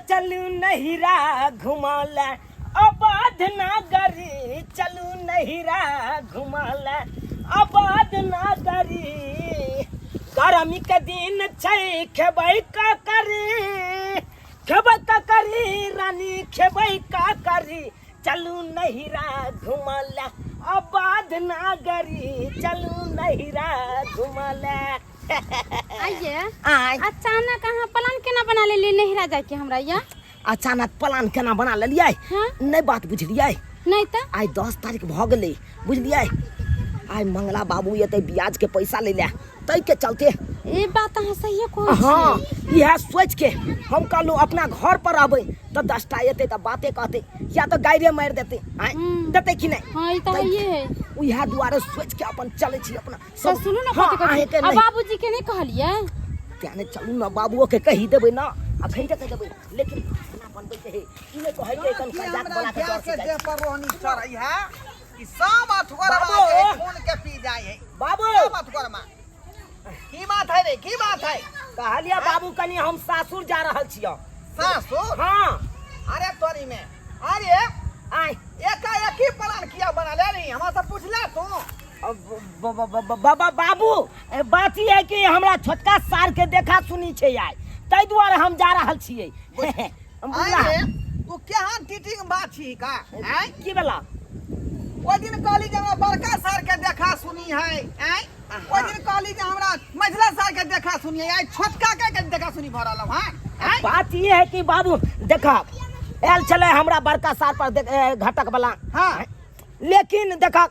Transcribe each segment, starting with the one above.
चलू नहिरा घुमला अबाध नगरी, चलू नहिरा घुमला अबाध नगरी। गरमी के दिन छै, खेबै का करी, खेबै का करी रानी, खेबै का करी। चलू नहिरा घुमला अबाध नगरी, चलू नहिरा घुमला। आइए। आय। अचानक अहाँ प्लान केना बना लेलियै नहिरा जायके हमरा या? अचानक प्लान केना बना लेलियै? हाँ। नहि बात बुझलियै? नहि तऽ। आइ 10 तारीख भऽ गेलै, बुझलियै? आइ मंगला बाबू एतै ब्याज के पैसा लै लए, ताहि के चलते। ई बात अहाँ सहिए कहै छी। हाँ, इएह सोचि के हम कहलहुँ अपना घर पर अबै तऽ 10टा एतै तऽ बाते कहतै या तऽ गाइरे मारि देतै। आँय, देतै कि नहि? हाँ, ई तऽ हइए है। उएह दुआरे सोचि के अपन चलै छी अपना तऽ सुनू ने, हाँ, कथी कहै अहाँके छी? आ नहि। बाबूजी के नहि कहलियै? तें ने चलू ने, बाबुओ के कहि देबै ने, अखन के कहि देबै, लेकिन खाना बनबै के है, ई नहि कहै के एखन की कर्जा हमरा बना के गाय डर के से जाइ देह छी। पर रोहनी चढ़ै है ई सब अथगरवा बाबू! के खून के पी जाय है। बाबू! सब अथगरवा। की बात है रे, की बात है? कहलियै बाबू, कनि हम सासुर जा रहल छियै। सासुर? हाँ। अरे तोरी में, अरे आय। एकाएकी प्लान किया बना ले रही, हमरा से पूछला तू? बाबा बाबू, बात ई है कि हमरा छोटका सार के देखा सुनी छै आइ, ताहि दुआरे हम जा रहल छियै। बुझला? अरे तू केहन टीटिंग बात छी का? आँय? की भेला? ओहि दिन कहली जे हमरा बड़का सार के देखा सुनी है, आँय? ओहि दिन कहली जे हमरा मझिला सार के देखा सुनी है, आइ छोटका के देखा सुनी भऽ रहल हँ? आँय? बात ई है कि बाबू देखा आयल छलै हमरा बड़का सार पर घटक वाला। हाँ। लेकिन देखा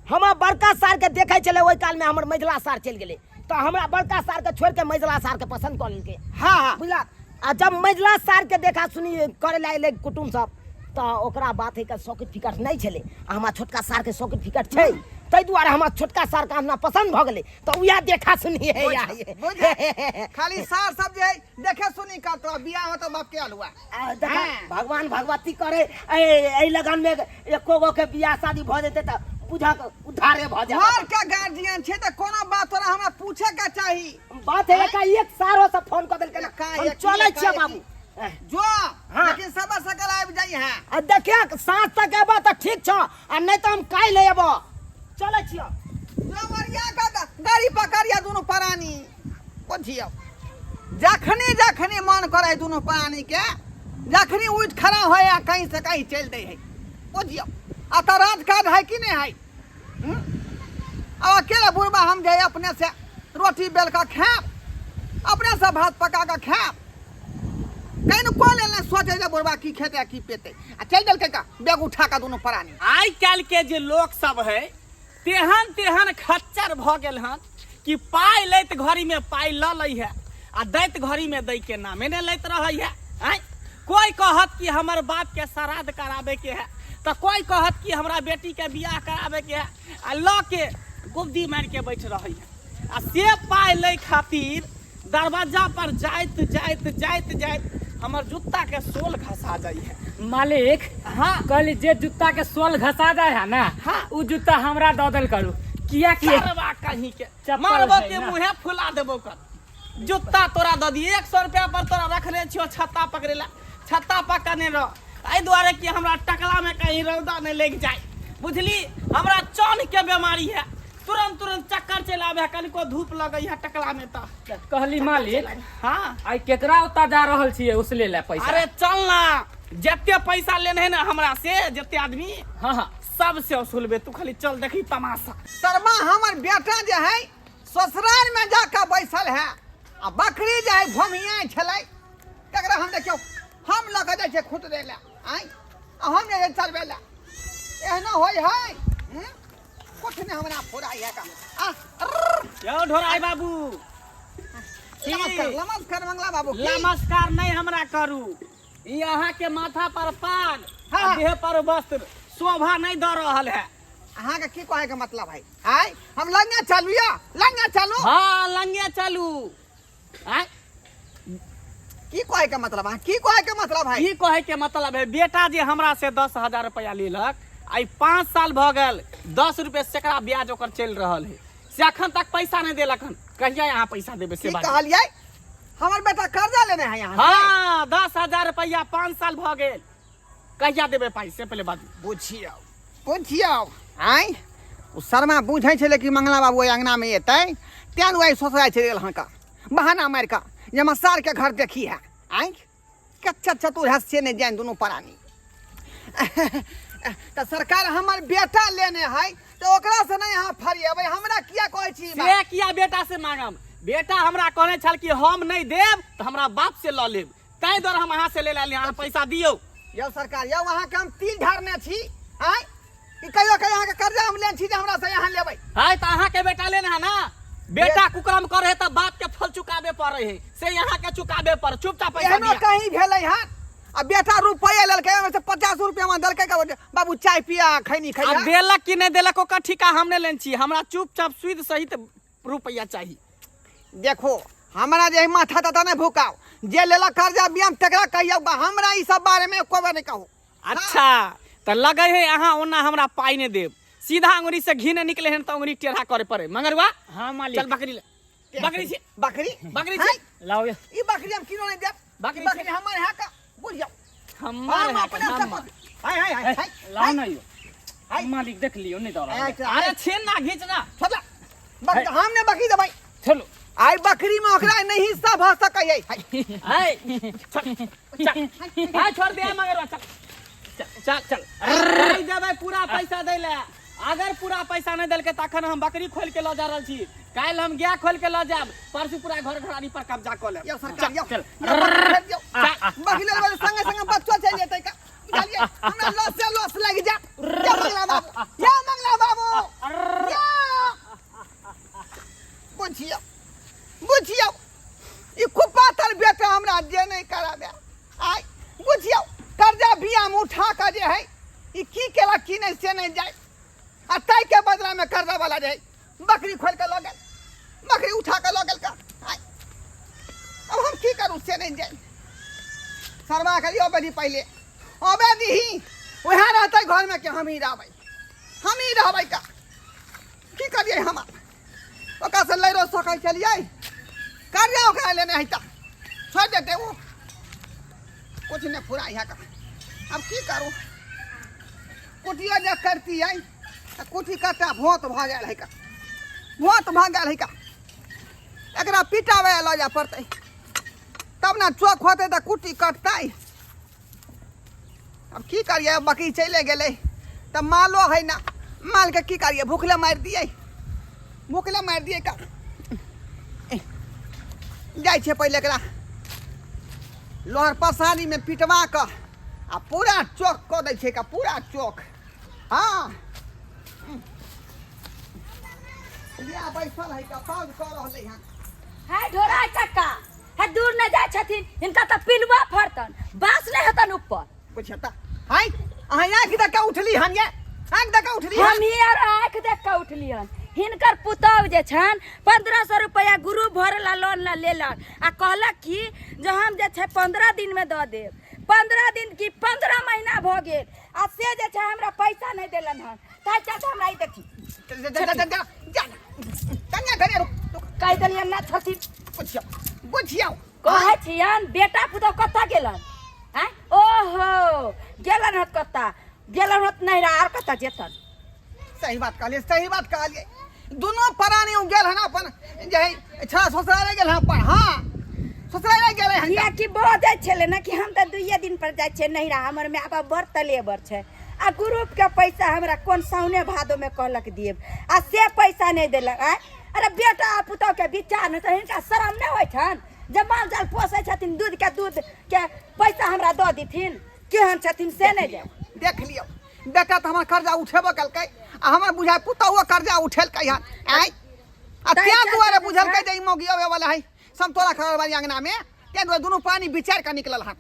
हमरा बड़का सार के देखै छलै, ओहि काल में हमर मझिला सार चलि गेलै, तऽ हमरा बड़का सार के छोड़ि के मझिला सार के पसंद कऽ लेलकै। हाँ, हाँ। बुझला? आ जब मझिला सार के देखा सुनी करे ला एलै कुटुम्ब सब, तऽ ओकरा बात है के सर्टिफिकेट नहि छलै, आ हमरा छोटका सार के सर्टिफिकेट छै, ताहि दुआरे हमरा छोटका सार के हमरा पसंद भऽ गेलै, तऽ उएह देखा सुनी है। बुझ, बुझ। खाली सार सब जे है देखे सुनी करतो, बियाह होतो बाप के अलुआ। आ, देखा, हाँ। भगवान भगवती करे एहि लगन में एको गो के बियाह शादी भऽ जेतै तऽ बुझक उद्धारे भऽ जायत। घर के गार्जियन छै तऽ कोनो बात तोरा हमरा पूछे के चाही। बात है एका एक सारो से फोन कऽ देलकै ना, एका हम एक, चलै एका छियै एक। बाबू। जो, हाँ। लेकिन सब सकल आबि जाइ है। आ देखियक साँझ तक एबऽ तऽ ठीक छौ, आ नहि तऽ हम काल्हि एबऽ। चलै छियौ। जो मरिया के गाड़ी पकड़िया दुनू प्राणी। बुझियौ, जखनी जखनी मन करे दुनू प्राणी के, जखनी उठि खड़ा होय आ कहीं से कहीं चलि दै है। बुझियौ, आ तऽ राजकाज है कि नहि है? अब अकेले बुढ़बा हम जे अपने से रोटी बेल कऽ खायब, अपने से भात पका कऽ खायब, कहीं ने कोई लेल नहि सोचे जे बुढ़बा की खेतै आ की पेतै, आ चलि देलकै का बैग उठा कऽ दुनू प्राणी। आइ काल्हि के जे लोक सब है तेहन तेहन खच्चर भऽ गेल हन कि पाइ लैत घड़ी में पाइ लऽ लै है आ दैत घड़ी में दै के नामे नहि लैत रहै है। आँय, कोई कहत कि हमर बाप के श्राद्ध कराबे के है, तऽ कोई कहत कि हमरा बेटी के बियाह कराबे के है, आ लऽ के गुब्दी मारि के बैठ रहै है, आ से पाइ लै खातिर दरवाजा पर जाइत जाइत जाइत जाइत हमर जूता के सोल घसा जाइ है। मालिक। हाँ। कहली जे जूता के सोल घसा जाए है ना, हाँ। उ जूता हमरा दऽ देल करू, किया कि सरवा कहीं के चप्पल मारबो है के ना। मुँहे फुला देबो कर। जूता तोरा दऽ दी 100 रुपया पर तोरा रखने छियो छत्ता पकड़े ला, छत्ता पकड़ने रह एहि दुआरे कि हमरा टकला में कहीं रौदा नहीं लग जाए, बुझली? हमरा चौन के बीमारी है, तुरंत तुरंत चक्कर चलि आबे है, कनिको धूप लगै है टकला में तऽ। कहली मालिक। हाँ। आइ केकरा ओतऽ जा रहल छियै उसले ले पैसा? अरे चल ना, जते पैसा लेने है ना हमरा से, जते आदमी, हाँ, हाँ। सबसे वसूलबे, तू खाली चल देखी तमाशा। शर्मा हमर बेटा जे है ससुराल में जाके बैसल है, आ बकरी जे है भोमिया छलै, तकरा हम देखियौ हम लऽ कऽ जाइ छियै खूट दै लए, आँय, आ हम जे चलबै लए, एहना होइ है? कुछ नहीं हमरा फुराइ है का। आ, यौ ढोराई बाबू। नमस्कार, नमस्कार मंगला बाबू। की? नमस्कार नहीं हमरा करू, ई अहाँ के माथा पर पाग, हाँ। आ देह पर वस्त्र शोभा नहीं दऽ रहल है। अहाँ के की कहे के मतलब है? आय हम लंगे चलू या लंगे चलू? हाँ लंगे चलू। आय की कहे के मतलब है? की कहे के मतलब है? की कहे के मतलब है, बेटा जे हमरा से 10,000 रुपया लेलक, आइ 5 साल भऽ गेल, 10 रुपये सैकड़ा ब्याज ओकर चलि रहल है, से अखन तक पैसा नहीं देलक हन। कहिया यहाँ पैसा देबै से की बाजू। कहलियै? हमर बेटा कर्जा लेने है यहाँ से? हाँ 10,000 रुपया 5 साल भऽ गेल, कहिया देबै पाइ से पहिले बाजू। बुझियौ बुझियौ, आँय ओ शर्मा बुझै छलै कि मंगला बाबू ओहि अङ्गनामे एतै, तेँ दुआरे ससुराल चलि गेल हँ का बहाना मारि कऽ जे हमर सारके घर देखी है। आँय कच्चा चतुर है से नहि जानि दुनू प्राणी। तऽ सरकार हमर बेटा लेने है तऽ ओकरा से नहि अहाँ फरिएबै, हमरा किया कहै छी ई बात? से किया बेटा से मांगम? बेटा हमरा कहने छल कि हम नहि देब तऽ हमरा बाप से लऽ लेब, ताहि दुआरे हम अहाँ से ले लेली। अहाँ पैसा दियौ। यौ सरकार यौ, अहाँके हम तिल ढारने छी आँय कि कहियो कहियो अहाँके कर्जा हम लेने छी जे हमरा से अहाँ लेबै? है तऽ अहाँके बेटा लेने है ना, बेटा कुकरम करे है तऽ बाप के फल चुकाबे पड़े है, से यहाँ के चुकाबे पर। चुपचाप पैसा एहनो दिया। कहीं भेलै हन? आ बेटा रुपया लेलकै, ओहिमे से 50 रुपया मे देलकै, कहबै, बाबू चाय पिया खैनी आ खैया। देलक कि नहि देलक ओकर ठीका हम नहि लेने छी, हमरा चुपचाप सुद सहित रुपया चाही। देखो हमरा जे माथा ताथा नहि भुकाओ, जे लेलक कर्जा बियाम तकरा कहियौ, हमरा ई सब बारे मे एको बेर नहि कहू। अच्छा तऽ लगे है अहाँ ओना हमरा पाइ नहि देब, सीधा अंगुरी से घी नहि निकले हन तऽ अंगुरी टेढ़ा करे पड़े। मंगरुआ हाँ मालिक। चल बकरी ले, बकरी छी, बकरी बकरी हैं? छी। लाओ ये। ई बकरी हम किनो नहि देब, बकरी बकरी छी। हमर है का बुझियौ, हमर हम है अपने से हमर। हाय हाय हाय हाय लाओ ना यो। हाय। मालिक देख लियो नहीं दौड़ा। हाय, अरे छीन ना, घींच ना। छोड़ बकरी, हम ने बकरी देबै। चलो आई बकरी में ओकरा नहीं हिस्सा भ सकै है। हाय चल चल, हाय छोड़ दे मगर चल चल चल चल। नहीं देबै पूरा पैसा दै ले, अगर पूरा पैसा नहीं देलकै तखन हम बकरी खोल के लऽ जा रहल छी, काल्हि हम गाय खोल के लऽ जायब, परसू पूरा घर घरारी पर कब्जा कऽ लेब। यौ सरकार यौ, चल। यौ बकरी भेज दियौ। बकरी लेबै संगे संगे बच्चो चलि जेतै का बुझलियै, हमरा लॉस से लॉस लागि जायत। यौ मंगला बाबू, यौ मंगला बाबू, यौ बुझियौ बुझियौ, ई कुपातर बेटा हमरा जे नहि कराबे। आइ बुझियौ कर्जा बियाम उठा कऽ जे है ई की केलक की नहि से नहि जाय, आ ताहिके बदलामे कर्जा वाला जे है बकरी खोलि कऽ लऽ गेल, बकरी उठा कऽ लऽ गेल का। आइ अब हम की करू से नहि जाय। सरवा करियो अबे पहिले अबे दीही, वएह रहतै घरमे कि हमही रहबै, हमही रहबै का की करियै हम? ओकरा से लड़ो सकै छलियै? कर्जा ओकरा लेने है तऽ छोड़ि देतै ओ, कुछ नहि फुरा है का। अब की करू? कुटिया जे करतियै तऽ कुटी कट्टा भोत भऽ गेल है का, भोत भऽ गेल है का। एकरा पिटाबै लऽ जाय पड़तै तब ने चोक होतै तऽ कुटी कटतै। अब की करियै, बकरी चले गेलै तऽ मालो है ना, मालके की करियै? भूखले मारि दियै, भूखले मारि दियै का। जाइ छियै पहिले एकरा लोहर पसारीमे पिटवा कऽ आ पूरा चोक कऽ दै छियै का, पूरा चोक। हाँ इएह बैसल है का पाउज कऽ रहलै हन। है ढोरा चक्का है, दूर नहि जाइ छथिन, हिनका तऽ पिलुआ फड़तन, बाँस नहि हेतन ऊपर। कुछ हेता हाय, अहाँ आँखि देख कऽ उठली हन ये, आँखि देख कऽ उठली हन? हम ही आर आँखि देख कऽ उठली हन। हिनकर पुतहु जे छनि 1500 रुपैआ ग्रुप भरे ला लोन ला लेलक आ कहलक कि जे हम जे छै 15 दिनमे दऽ देब, 15 दिन की 15 महीना भऽ गेल आ से जे छै हमरा पैसा नहि देलन हन, ताहि चलते हमरा ई देखी। जा जा जा जा जा, कन्या घरे रुक रुक। कहि देलियनि ना छथिन। बुझियौ बुझियौ, कहै छियनि बेटा पुतहु कतऽ गेलन? आँय ओहो गेलन हत, कतऽ गेलन हत? नहि आर कतऽ जेतन। सही बात कहलियै, सही बात कहलियै। दुनू प्राणी उ गेल हन अपन जे है छड़ा ससुराले गेल हन अपन, हाँ ससुराले गेलै हन। कियाकि बजै छलै ने कि हम तऽ दुइये दिन पर जाइ छियै नैहरा, हमर माय बाप बड़ तलेबर छै आ ग्रुप के पैसा हमरा कोन साउने भादो में कहलक देब आ से पैसा नहि देलक। आँय अरे बेटा आ पुतहु के विचार नहि तऽ हिनका शरम नहि होइ छनि जे माल जाल पोसै छथिन, दूध के दूध के पैसा हमरा दऽ देथिन, केहन छथिन से नहि जाय। देख लियौ बेटा तऽ हमर कर्जा उठेबो केलकै आ हमर बुझाय पुतहुओ कर्जा उठेलकै हन। आँय आ ताहि तें चलते दुआरे जे बुझलकै छै- जे ई मौगी अबै वाला है समतोला खबर वाली अंगना में, तें दुआरे दुनू पानी विचार कऽ निकलल हन,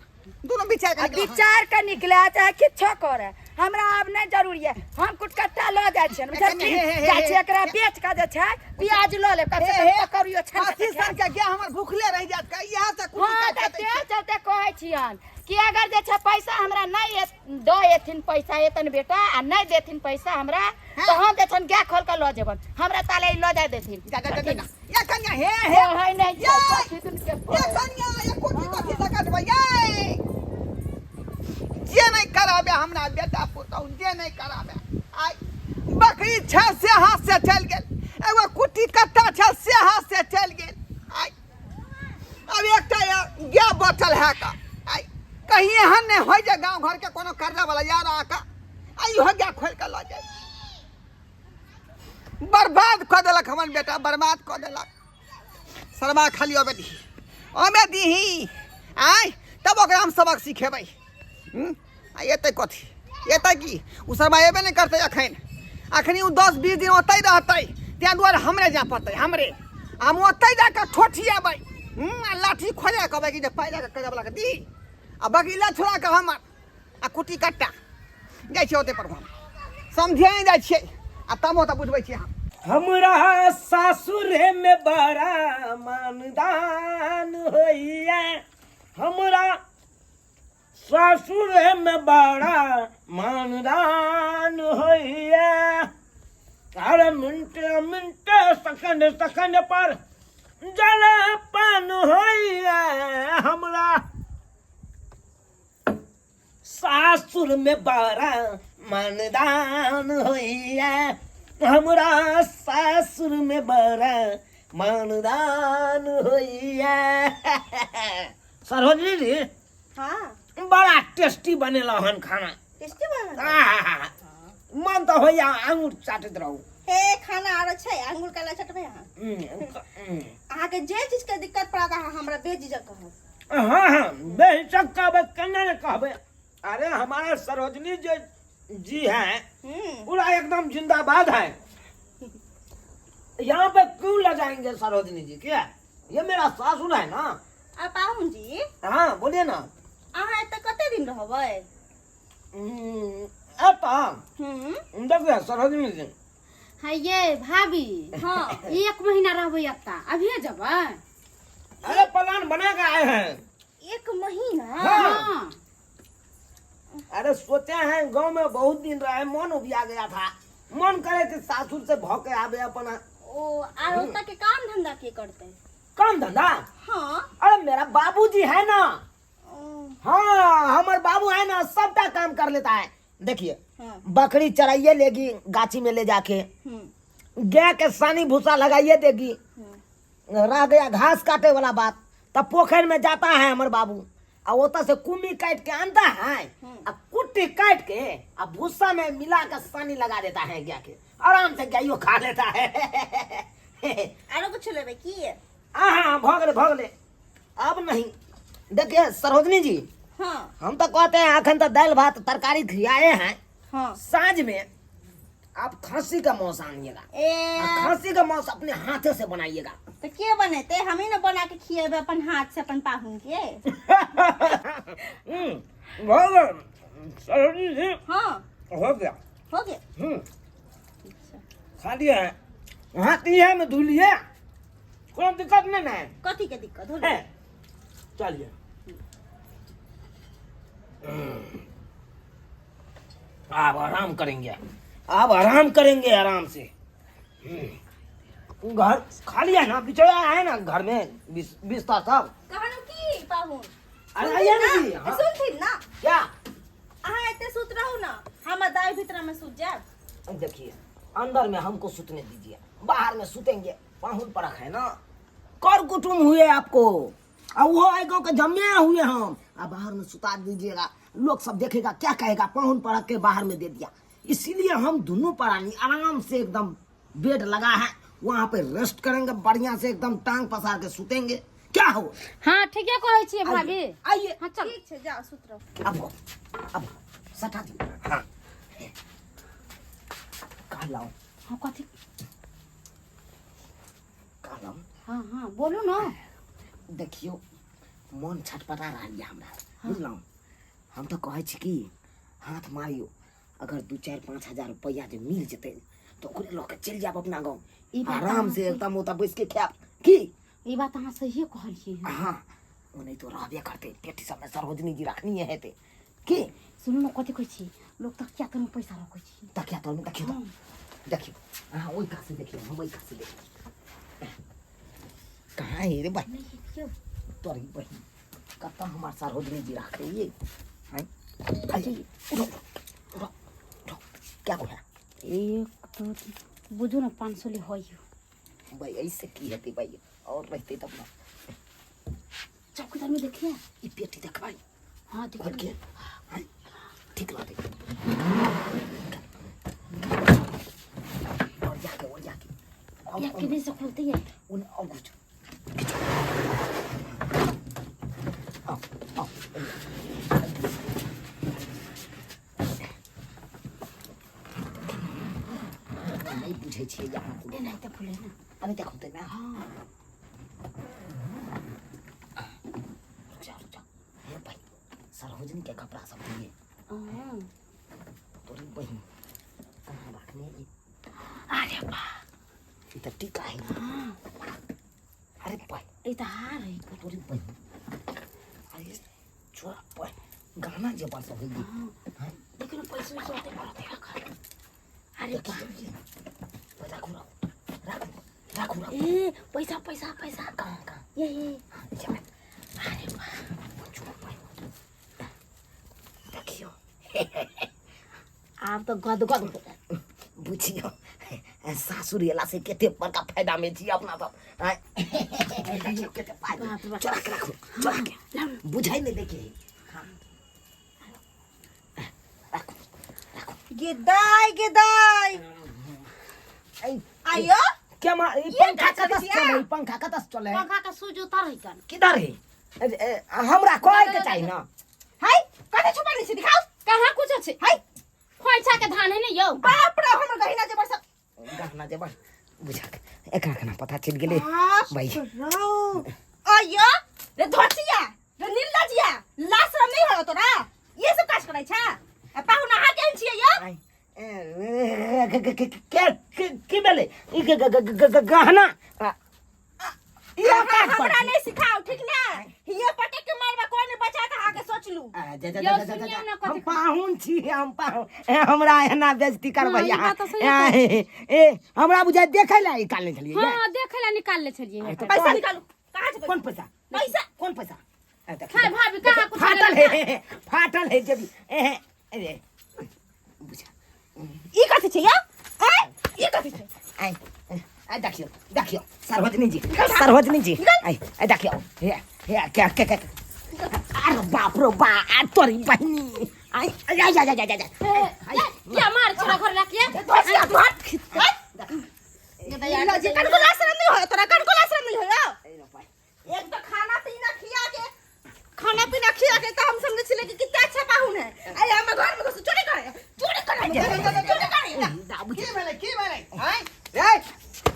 दुनू विचार कऽ आ निकलल हन। विचार के निकले चाहे किछो करे, हमरा आब नहि जरूरी है, हम कुटकट्टा लऽ जाइ छियनि, बुझलखिन? हे, हे, हे, जाइ छी हे। एकरा बेच कऽ जे छै प्याज लऽ लेब, कम से हे, कम हे। पकौड़ियो छानि कऽ अथी खायब। सन के गाय हमर भूखले रहि जायत का इएह से कुटी हाँ काटि तऽ कऽ दै ते चलते कहै छियनि कि अगर जे छै पैसा हमरा नहि दऽ एथिन पैसा एतन बेटा आ नहि देथिन पैसा हमरा, तऽ हम जे छनि गाय खोल कऽ लऽ जेबनि, हमरा ताले ई लऽ जाय देथिन। जा जा जा जा ये कन्या, हे हे। कहै नहि छै, ये। कथी दिन के ये कन्या, ये कुटी कथी से कटबै ये? जे नहि कराबे हमरा बेटा पुतहु, जे नहि कराबे। आइ बकरी छै से हाथ से चलि गेल, एगो कुटी कट्टा छै से हाथ से चलि गेल। आइ अब एकटा गाय बचल है का। आइ कहीं एहन नहि होइ जे गाँव घरके कोनो कर्जा वाला यार आके आ इहो गाय खोलि कऽ लऽ जाय। बर्बाद कऽ देलक हमर बेटा, बर्बाद कऽ देलक। शर्मा खाली अबे दीही, अबे दीही आँय, तब ओकरा हम सबक सिखेबै। आ एतै कथी, एतै की? ओ शर्मा एबे नहि करतै अखन। अखनी ओ 10-20 दिन ओतै रहतै, ताहि दुआरे हमरे जाय पड़तै, हमरे। हम ओतै जा कऽ ठोठिएबै, आ लाठी खोजा कहबै कि जे पाइ लए कऽ कर्जावलाके दी आ बगीला छोड़ा कऽ हमर आ कुटी कट्टा। जाइ छियै ओतै पर, हम समझे नहि जाइ छियै आ तब ओतऽ बुझबै छियै हम। हमरा सासुरे में बड़ा मानदान होइया, हमरा सासुरे में बड़ा मानदान होइया। अरे मिनटे मिनटे सेकंड सेकंड पर जलपान होइया, हमरा सासुर में बड़ा मानदान होइया, हमरा सासुर में बड़ा मानदान होइया। सरोजनी जी। हाँ। बड़ा टेस्टी बनेला हन खाना। टेस्टी बनल? आहा, मन तऽ होइया आंगुर चाटैत रहू। हे, खाना आरो छै, आंगुर काला चटबै अहाँ? अहाँके जे चीज के दिक्कत पड़त अहाँ हमरा बेझिझक कहब। हाँ हाँ, बेहिचक कहबै, केना ने कहबै। अरे हमारा सरोजनी जे जी है पूरा एकदम जिंदाबाद है। यहाँ पे क्यों ले जाएंगे सरोजनी जी क्या? ये मेरा सासुर है ना। आ पाहुन जी। हाँ बोलिए ना। अहाँ एतऽ कते दिन रहबै? एतऽ? देखिए सरोजनी जी। हाँ ये भाभी। हाँ। 1 महीना रहबै एतऽ, अभिये जेबै? अरे प्लान बना के आए हैं। 1 महीना? हाँ। अरे सोचे हैं गांव में बहुत दिन रहे, मन उबिया गया था, मन करे कि सासुर से भौके आवे अपना। ओ आर ओतऽ के काम धंधा के करते? काम धंधा? हाँ। अरे मेरा बाबूजी है ना। ओ। हाँ हमार बाबू है ना, सबटा काम कर लेता है। देखिए। हाँ। बकरी चराइए लेगी गाछी में ले जाके, गाय के सानी भूसा लगाइए देगी, रह गया घास काटे वाला बात तब पोखर में जाता है हमार बाबू आ ओतऽ से कुमी काट के आनता है आ कुट्टी काट के आ भूसा में मिला के सानी लगा देता है गाय के, आराम से गायो खा लेता है। आरो कुछ लेबै की? हाँ भऽ गेलै, भऽ गेलै, अब नहीं। देखिए सरोजनी जी। हाँ। हम तो कहते हैं अखन तो दाल भात तरकारी खियाए हैं। हाँ। साँझ में आप खस्सी का मांस आनिएगा। ए। और खस्सी का मांस अपने हाथों से बनाइएगा। तो के बनेते? हम ही ना बना के खिएबे अपन हाथ से अपन पाहुन के। हो गया सरोजनी जी। हाँ। हो गया। हो गया? खा लिया है, हाथ ही है में धुल लिए, कोई दिक्कत नहीं ना है। कथी के दिक्कत हो? है। चलिए आप आराम करेंगे, आप आराम करेंगे आराम से। घर खाली है ना, बिछड़ा है ना घर में बिस्तर सब। कहलहुँ की पाहुन? अरे आइए ना जी, हाँ। सुनथिन ना? क्या? अहाँ एते सुत रहू ना, हम दाई भीतर में सुत जायब। देखिए अंदर में हमको सुतने दीजिए, बाहर में सुतेंगे पाहुन परख है ना, कर कुटुम हुए आपको, आ वो आए गाँव के जमे हुए हम, आ बाहर में सुता दीजिएगा, लोग सब देखेगा क्या कहेगा, पाहुन परख के बाहर में दे दिया। इसीलिए हम दोनों प्राणी आराम से एकदम बेड लगा है वहाँ पे रेस्ट करेंगे, बढ़िया से एकदम टांग पसार के सुतेंगे। क्या हो? हाँ ठीक है कहै छियै भाभी। आइए। हाँ चल। ठीक छै, जाओ सुत रहो। अब हो, अब हो, सटा दियो। हाँ। का लाओ? हाँ कथी? का लाओ? हाँ हाँ बोलू ना। देखियो मन छटपटा रहा है हमरा, बुझलहुँ? हम तो कहै छी कि हाथ मारियो अगर 2 4 5 हजार रुपया जे मिल जेतै तऽ ओकरे लऽ के चलि जायब अपना गाँव। ई बात आराम अहाँ से एकदम ओतऽ बैस के खायब की। ई बात अहाँ सहिए कहलियै हन। हाँ, ओ नहि तो रहबे करतै, पेटी सबमे सरोजनी जी रखनी हेतै की। सुनू ने, कथी कहै छी, लोक तकिया तरमे पैसा रखै छै। तकिया तरमे? देखियौ तऽ, देखियौ अहाँ ओहि कात से देखियौ, हम ओहि कात से देखियौ। कहाँ है रे भाई? नहि देखियौ। तोरी बहिन, कतऽ हमार सरोजनी जी राखै ये? हैं, आइए, उठो उठो उठो। क्या को है? 1 2 3, बुझू ने 500 ले होइ। भाई ऐसे की हेतै भाई, और रहतै तब ना। चौकीदार में देखिए। ई पेटी देखबै? हाँ, खोल देखिए। के हैं? ठीक रहतै। और जाके, और जाके और या केने से खोलते है? उन और घुसो, खींचो। आओ आओ। नहीं बुझै छियै जे अहाँ कोनो। एनाहिते खुले ने। अरे देखो ते ना। हाँ। रुक जाओ, रुक जाओ। हे भाई, सरोजनी के कपड़ा सब दिए। हाँ। तोरी बहिन, कहाँ रखने ये? अरे बा, ई तऽ टीका है। अरे भाई, ई तऽ हार है। तोरी बहिन, अरे छोरा पर गाना जे पर सब है। हाँ, देखियो ने, पैसा उसा होते करते रखल। अरे बा, राखू राखू राखू राखू राखू। ए, पैसा पैसा पैसा। कहाँ कहाँ? ये ये। जा। अरे बा, छोरा पर देखियो। आब तऽ गदगद हो जायत। बुझियो, सासुर एला से कते बड़का फायदा में छी अपना सब। आँय, देखियो कते पाइ। बाप रे बाप। चोरा के राखू, चोरा के। बुझाइ नहि देखिए। हाँ, राखू राखू। गे दाई, गे दाई। ऐ, आइयो। क्या मा ई ये पंखा का कतऽ से चलै चले? ई पंखा कतऽ से चले? पंखा के सूज उतर है कन। किधर है? ए, ए, हमरा कहै के चाही ना। हाय, कते छुपा छी, दिखाओ। कहाँ कुछ छै? हाय। खोइछा के धान है ने यौ। बाप रे, हमर गहिना जे बरसा। गहना जेबर बुझा के एकरा केना पता चलि गेलै बाप भाई? रे, आइयो रे धोतिया रे नीलजिया, लाज शरम नहीं होला तोरा? ये सब काज करै छा? आ पाहुन अहाँ केहन छियै यौ? आइ, ए, के के के के की भेलै? ई गहना ई अहाँ काज पर हमरा छी। नहीं सिखाओ, ठीक ना? हिये पटक के मारबा, कोई नहीं बचा के अहाँ के सोच लू। आ, जा, जा, यौ, जा, जा, जा, सुनियौ जा। ने कथी। हम पाहुन छी, हम पाहुन। ए, हमरा एना बेइज्जती करबै हाँ, ई अहाँ? बात तऽ सही। ए, ए, हमरा बुझाइ देखै लए निकालने छलियै ये। हाँ, देखे ला निकालले छलियै। तऽ पैसा निकालू, कहाँ छै? कोन पैसा? पैसा। कोन पैसा? ए, देखी, हाय भाभी, कहाँ कुछ फाटल लेलक? है, फाटल है जेबी। ए, ए, बुझा। ई कथी छै यौ? आय, ई कथी छै? आइ आइ, देखियौ देखियौ सरोजनी जी, सरोजनी जी, आइ आइ, देखियौ। हे हे, क्या क्या क्या? अरे बाप रो बा, आ तोरी बहिनी, आइ आइ आइ आइ आइ आइ आइ। क्या मार छोरा घर लाकिया? धोतिया, तू हट। नीलजी, कनको लाज शरम नहीं होयो तोरा? कनको लाज शरम नहीं होयो? एक तो खाना पीना खिया के, खाना पीना खिया के तो हम समझे छले कि कितना अच्छा पाहुन है। अरे, हम घर में घुस चोरी करे, चोरी करे, चोरी करे। की भेलै, की भेलै? आँय रे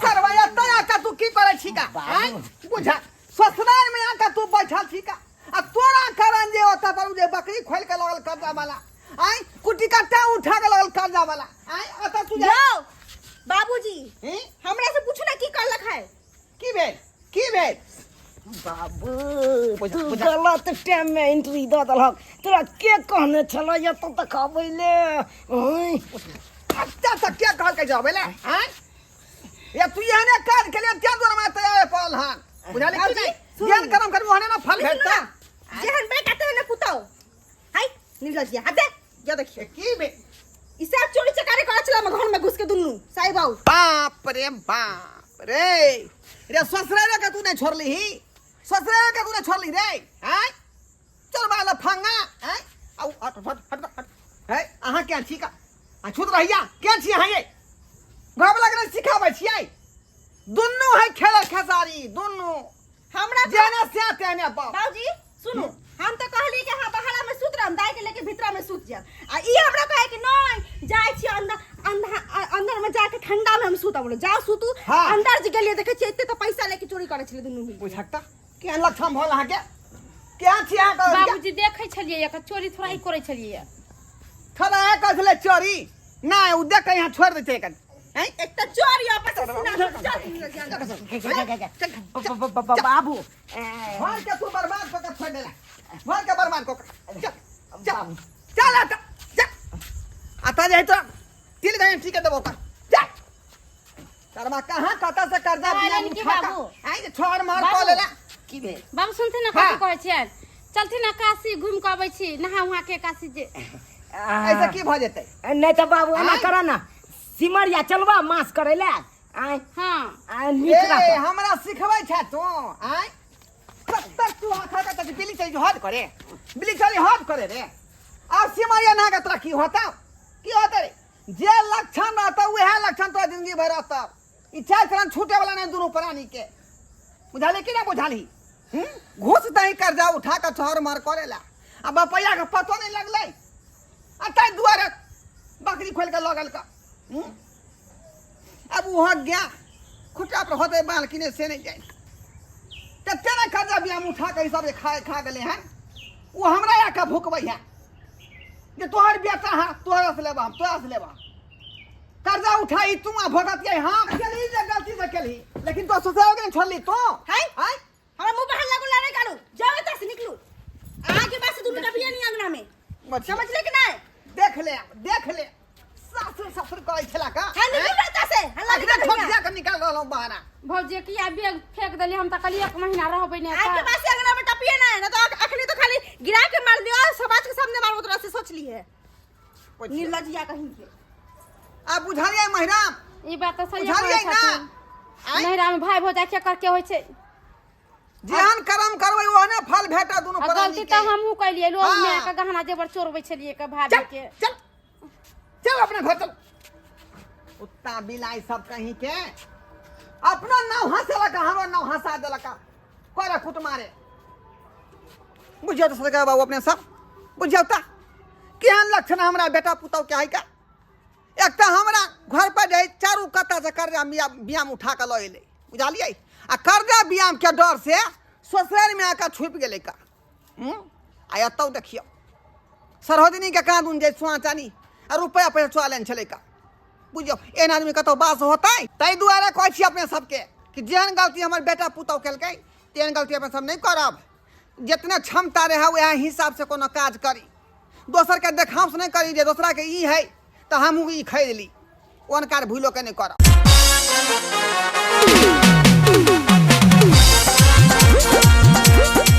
सरवा, एतऽ आके तू की करै छी का? आँय, बुझा, ससुराल में आके तू बैठल छी का? आ तोरा कारण जे ओतऽ पर उ जे बकरी खोलि के लगल कर्जा वाला, आँय, कुटी कट्टा उठा के लगल कर्जा वाला, आँय, ओतऽ तू जा। यौ बाबूजी, हैं? हमरा से पूछू ना की कहलक है। की भेल, की भेल? बाबू, तू गलत टाइम में एंट्री दऽ देलहक। तोरा के कहने छल एतऽ तक अबै ले? ओय, अच्छा, तऽ के कहलकै जाबै ले? आँय, या तू एहने काज केलियै तें दुआरे हमरा तैयार पड़ल हन, बुझलियै कि नहि? सुनू। जेहन कर्म करबो ओहने ने फल सुनू भेटतै। ना, जेहन बेटा तेहन पुतौ। हाय नीलजिया, हाथ दे, जा देखियो। की भेल? ई सब चोरी चकारी करै छला हमर घर में घुस के दुनू साई बाबू। बाप रे बाप रे, रे ससुराल के तू नहीं छोड़ली ही, ससुराल के तू नहीं छोड़ली रे। आँय, चल बाला फंगा। आँय, आउ, हट हट हट हट। है अहाँ के छी का? आ छूत रहिया के छी अहाँ? ये घर वाला के सिखाबै छियै? दुनू है खेल खेसारी दुनू। हमरा जेने से तेने बाप। बाबूजी सुनू, हम तो कहली कि हाँ बहरा में सुत रहम, दाई के लेके भीतरा में सुत जाब, आ ई हमरा कहे कि नहीं जाय छी अंदर, अंदर अंदर में जाके ठंडा में हम सुतब। बोले जाओ सुतू। हाँ। अंदर जे गेलिए देखे छियै एते तो पैसा लेके चोरी करे छलै दुनू मिल। बुझक त केहन लक्षण भल अहाँके? केहन छी अहाँ? बाबूजी, देखै छलियै एकर चोरी थोड़ा ही करै छलियै। खड़ा है कसले चोरी ना उ देख के यहाँ छोड़ देते एकर हैं एक तो चोरी आपस से सीना चल बाबू घर के तू बर्बाद कऽ के छोड़ देला घर के बर्बाद कऽ के चल चल चल आता चल आता जाए तो तिल गए ठीक है देबो का चल शर्मा कहाँ कता से कर्जा कहलन बिया की उठा का बाबू। आई जे छोड़ मार बाबू। कऽ लेला की भेल बाबू सुनते ना हाँ। कथी कहै छियै चलथिन ना काशी घूम के अबै छी नहा उहा के काशी जे ऐसे की भऽ जेतै नहीं तो बाबू एना आँय? कर ना सिमरिया चलबा मास करे ले आय हाँ आय नीक ए रहत हमरा सिखबै छै तू आय सत्तर चूहा खा के तऽ बिल्ली चली हद करे बिल्ली चली हद करे रे आब सिमरिया नहा के तोरा की होता की होता रे जे लक्षण रहता उएह लक्षण तोरा जिंदगी भर रहता ई चार चरण छूटे वाला नहीं दुनू प्राणी के बुझाली कि ना बुझाली हम्म? घूस दही कर्जा उठा के छहर मार करेला आ बपैया के पतो नहीं लगलै आ ताहि दुआरे बकरी खोल के लगल का हम्म? अब वहाँ गया खुटा पर होते बाल किने से नहीं जाए कते ना कर्जा बियाम उठा के ई सब जे खा खा गेलै हन ओ हमरा आके भुकबै है जे तोहर बेटा है तोहरा से लेबा हम तोहरा से लेबा कर्जा उठाई तू आ भगत के हम केलही जे गलती से केलही लेकिन तो ससुराल के छोड़ली तू हैं? हैं हमरा मुंह पर हल्ला गुल्ला नहीं करू जाओ एतऽ से निकलू अहाँ के पास दुनू टपिया नहीं अंगना में समझ ले कि नहीं देख ले देख ले सासुर ससुर करै छला का हां निकलू एतऽ से हल्ला अखने गुल्ला ठोक नहीं जा के निकाल रहलौं बहाना भौजी किया बैग फेंक देली हम तऽ कहलियै एक महीना रहबै ने आज के बाद से अंगना में टपिए ना है ना तो अखनी तो खाली गिरा के मार दियो और समाज के सामने मारबो तोरा से सोच ली है निर्लज्जिया कहीं के आ बुझलियै महिराम ई बात तऽ सही बुझलियै कहै ना छथिन आँय? नैहरा में भाई भौजाई के करके होइ छै जेहन कर्म करबै ओहने फल भेटत दुनू आ प्राणी गलती के तऽ हमहूँ कैलियै लोग हाँ। में आके गहना जेवर चोरबै छलियै के भाभी चल के चल चल अपने घर चल कुत्ता बिलाई सब कहीं के अपना नाव हंसेलक हमरो नाव हंसा देलक करे कुट मारे बुझियौ तऽ सरकार बाबू अपने सब बुझियौ तऽ केहन लक्षण हमरा बेटा पुतहु के है का एक तऽ हमरा घर पर जे चारू कत्ता से कर्जा बियाम उठा कऽ लऽ एलै बुझलियै आ कर्जा बियाम के डर से ससुरारि में आके छुपि गेलै का आ एतौ देखियौ सरहोजनी के कहाँ दुन जे सोना चानी आ रुपया पैसा चोरा लेने छलै का बुझियौ एहन आदमी कतौ बास होतै ताहि दुआरे कहै छी अपने सबके कि जेहन गलती हमर बेटा पुतहु केलकै तेहन गलती अपने सब नहि करब जितना क्षमता रहै वएह हिसाबसँ कोनो काज करी दोसरके देखाउँस नहि करी जे दोसराके ई है तऽ हमहूँ ई खरीद ली ओहन काज भूलो के नहि करब।